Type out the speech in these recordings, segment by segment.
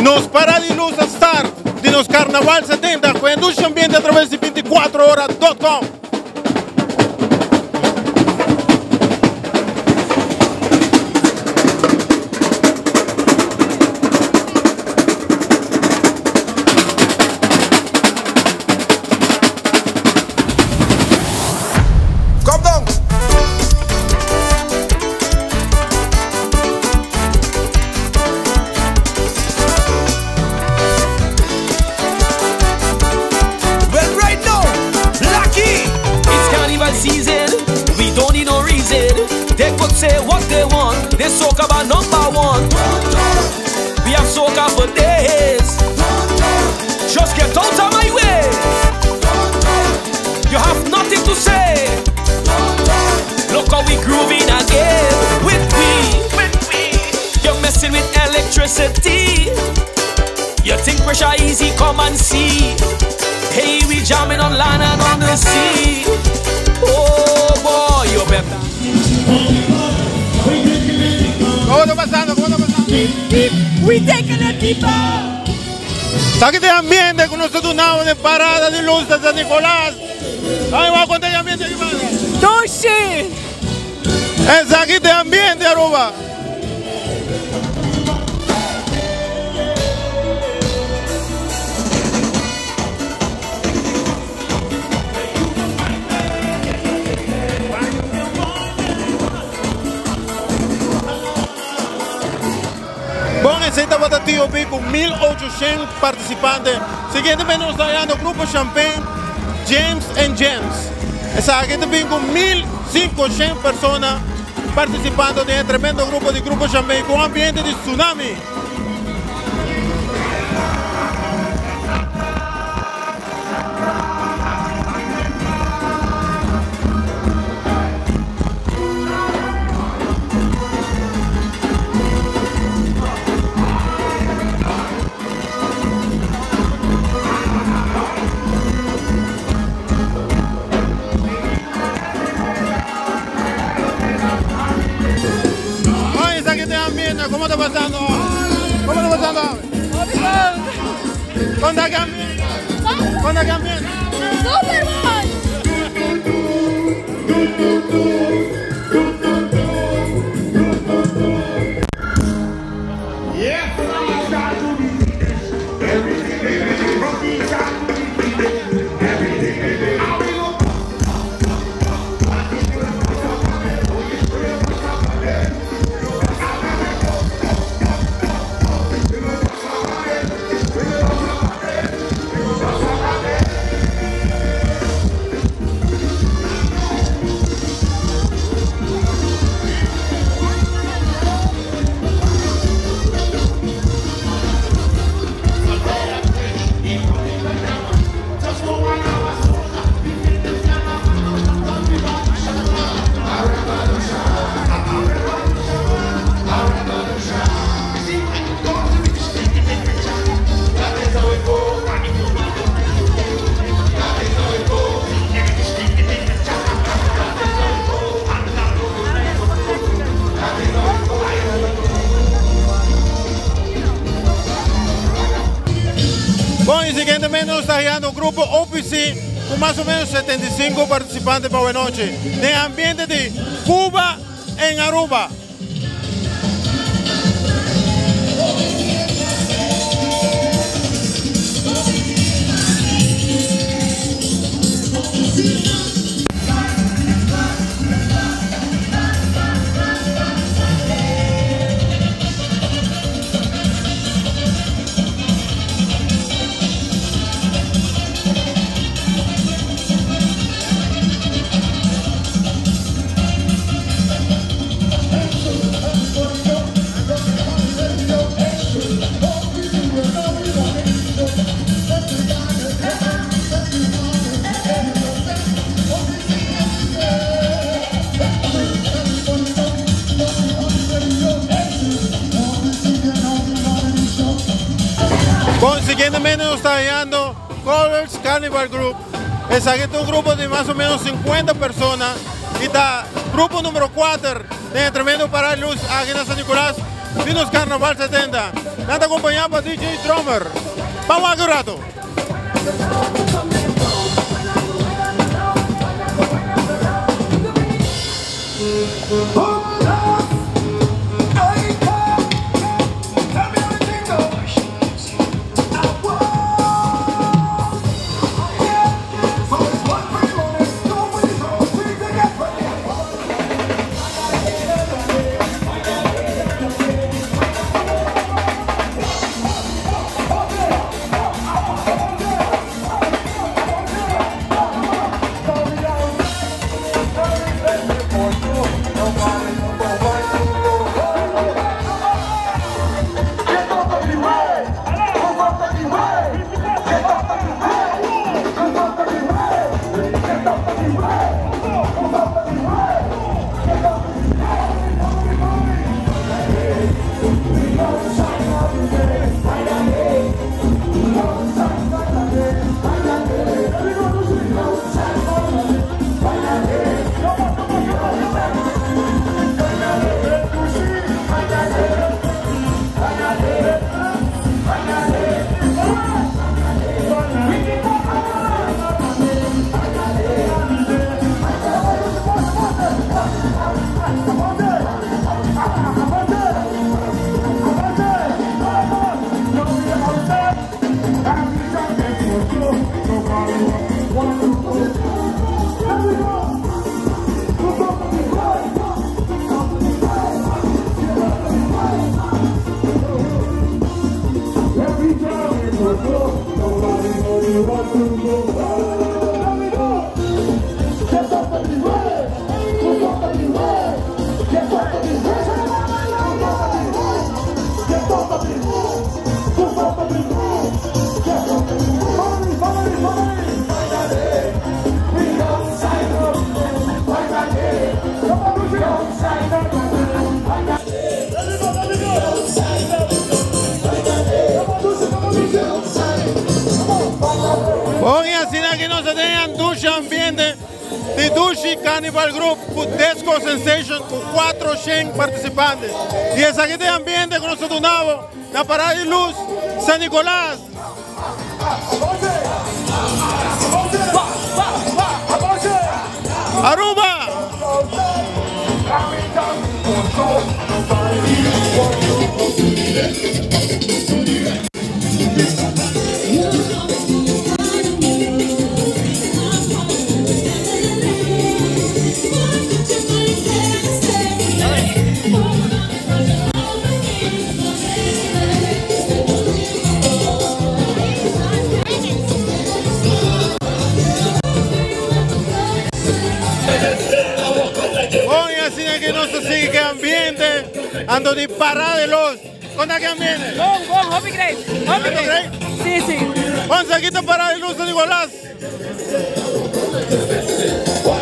Nos Parada di Luz a start di nos Carnaval 70 cu e dushi ambiente a traves di 24ora.com. Kom dan! Well, right now, Lucky! It's carnival season, we don't need no reason. They could say what they want, they soca by number one. We have soca for days. Just get out of my way. You have nothing to say. Look how we grooving again with we. You're messing with electricity. You think pressure easy? Come and see. Hey, we jamming on land and on the sea. Oh boy, you better. Kico ta pasando? Kico ta pasando? We taking it deeper. Aki tin ambiente cu nos ta den Parada di Luz di San Nicolas. Ay, ban conta e ambiente aki, mano. Dushi. Esaki tin ambiente, Aruba. Bon, esey tabata TOB cu 1800 participante. Siguientemente nos ta hayando Grupo Champagne, James and James. Esaki tambe cu 1500 persona participando den e tremendo grupo di Grupo Champagne cu ambiente di tsunami. Ay, esaki tin ambiente. Con ta pasando? Con ta pasando? Con ta ambiente? Con ta ambiente? Super bon! Bon, y siguientemente nos ta hayando grupo OPC cu mas o menos 75 participante pa awe nochi. Den ambiente di Cuba en Aruba. Bon, siguientemente nos ta hayando Colors Carnival Group. Esaki ta un grupo di mas o menos 50 persona y ta grupo number 4 den tremendo Parada Luz aki na San Nicolas. Di nos Carnaval 70. Nan ta acompaña pa DJ Drummer. Ban wak un rato. Bon, y asina aki nos tin dushi ambiente di Dushi Carnival Group cu Disco Sensation cu 400 participante. Y esaki ta e ambiente cu nos ta duna na Parada di Luz, San Nicolas. Aruba! Bon, y asina aki nos ta sigui cu e ambiente, anto di Parada di Luz. Con ta e ambiente? Bon, bon, hopi great. Hopi great. Si. Bon, aki ta Parada di Luz San Nicolas. Bon,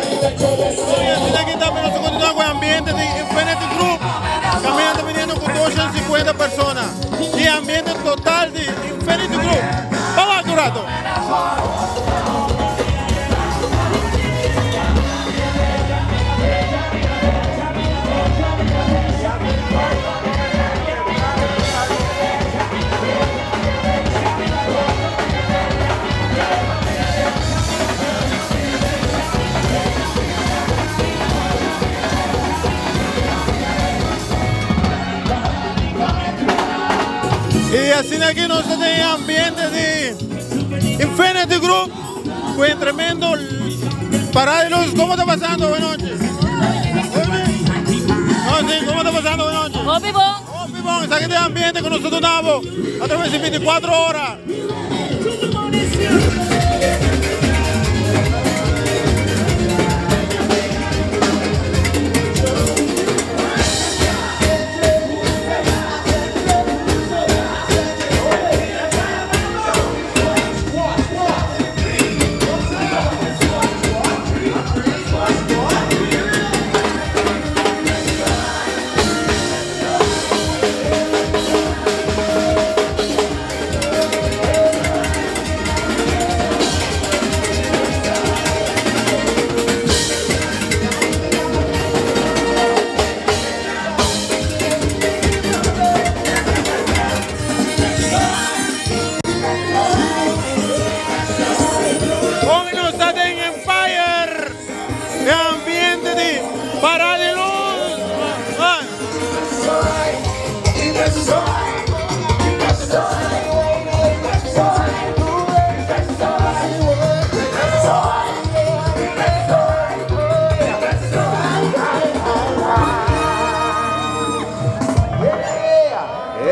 y asina aki tambe nos ta continua cu e ambiente di Infinity Group. Caminando viniendo cu 250 persona. Y ambiente total di Infinity Group. Vamos un rato. Y asina aki nos tin ambiente di Infinity Group, cu tremendo parada di luz. Con ta pasando? Buenas noches. No, si, con ta pasando? Buenas noches. Hopi bon. Hopi bon. Esaki ta e ambiente cu nos ta duna atraves di 24 ora.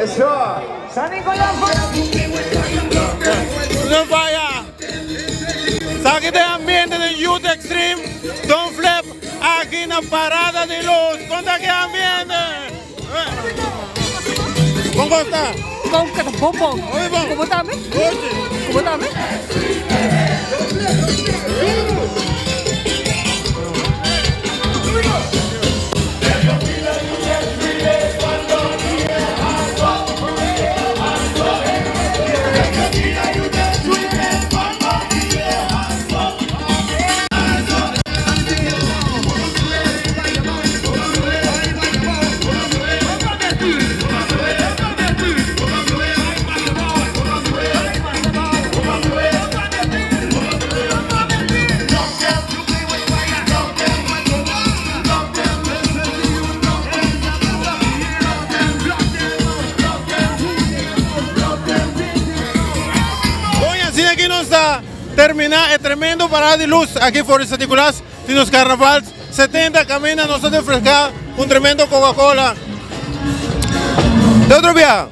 Eso. San Nicolás. No faya. Saki de ambiente de Youth Extreme. Don Flip aki na Parada di Luz. Konta ki ambiente. Kon kosta? Kon ta bon bon. Hopi bon. Komo tambe? Ochi. Komo tambe? Bon, y asina aki nos ta termina e tremendo parada di luz aki for di San Nicolas di nos Carnaval 70 caminda nos ta refresca un tremendo Coca-Cola. De otro bia.